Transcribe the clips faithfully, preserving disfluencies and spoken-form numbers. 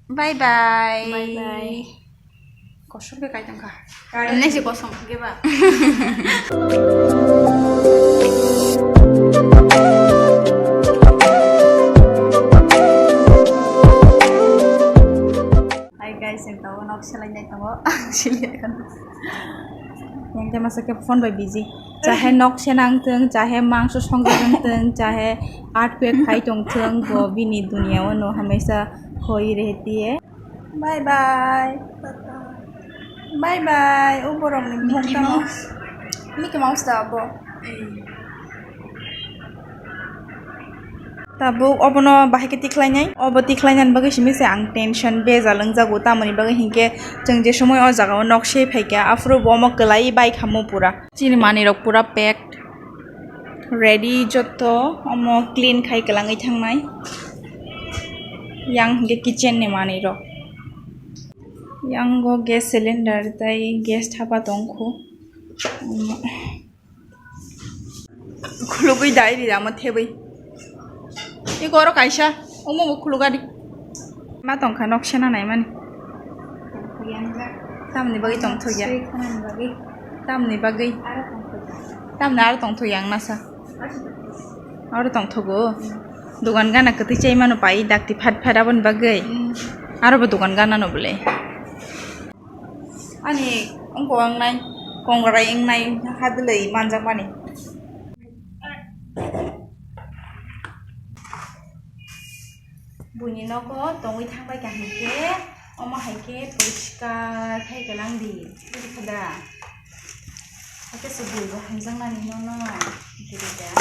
Bye bye. Bye bye. Kosor khe kai tongkha. Nai se kosom khe ba. Hi guys, ang tabuk nok selai nai tongo. Ang sili kha. Yang te masa khe phone bai busy. Chahe nok senang thung, chahe mangso songjak wng thung, chahe earthquake phai tong thung, bo bini dunia o no hamesa khoi rehti hai. Bye bye. Bye bye. O borok ni Mickey Mouse. Mickey Mouse ta bo. Tabuk obono bahai khe tikhlainai, obo tikhlainani bagwi simi se ang tension bejal wngjago, tamoni bagwi hinkhe chwng je somoi o jaga o nok se phaikha, aphuru bo omo kwlai bai khamo pura. Chini manwi rok pura packed, ready jotto, omo clean khai kwlangwi thangnai. Yang hinkhe kitchen ni manwi rok, yang o gas cylinder tei gas thapa tongkhu. Khulugwi dai ri rama thebwi. Iko oro kaisa, omo bo khulugadi. Ma tongkha nok sena naimani. Tamni bagwi tongthokya. Tamni bagwi. Tamni aro tongthokya ang nasa. Oro tongthogo. Dogan gana kwtwi chai mano pai dakti phat phat aboni bagwi. Aro bo dogan gana no bole. Ani wngkha wngnai, kongrai wngnai, hadwlwi manjakmani. Buini nogo tongwi thangbai ka hinkhe, omo hai khe poriskar khai kwlangdi, buji kha da? Hakhe se bui bo hamjaknani nono, hinkhe da.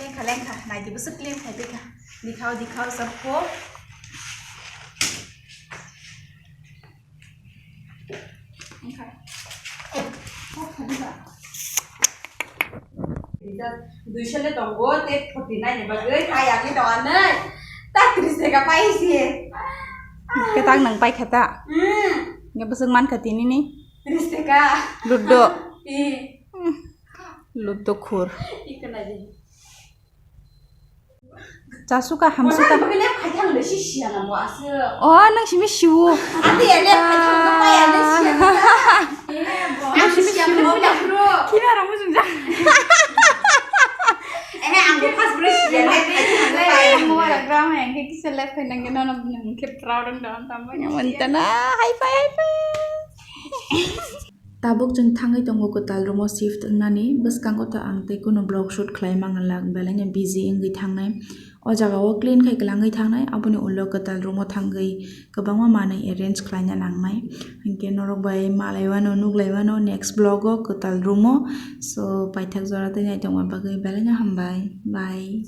Lengkha, lengkha, naidi bwswk clean khai twi kha. Dikhao, dikhao, sabko. Duisale tongo, te forty nine ni bagwi, ayang ni tongo nai. Ta tris taka pai si. Ketak nang pai khata. Hmm. Nge bwswk man khati nini. Tris taka. Ludo. Eh. Ludo khur. Ikana di. Chasuka, hamsuka. Wala, bagwi lep khai thang le, si siya na mo aswk. Oh, nang simi siwo. Ate ya lep khai thang le, pa ya le siya na. Eh, bo. Nang simi siwo. Kira ramo jung jang. Eh, ang bo pas bro siya lep khai thang le, pa ya. Mo wala gram yang ke kisa lep khai nang ke nono nang ke proud and down tambo. Yang mentana, high five, high five. Tabuk chwng thangwi tongo kwtal room o shift wngnani, bwskango to ang tei kunu vlog shoot khlai mangalak, belai no busy wngwi thangnai. O jaga o clean khai kwlangwi thangnai, aboni ulo kwtal room o thangwi kwbangma manwi arrange khlaina nangnai. Hinkhe norok bai malai wano, nuglai wano next vlog o kwtal room o. So, paithak jora tei naitongma bagwi belai no hambai. Bye.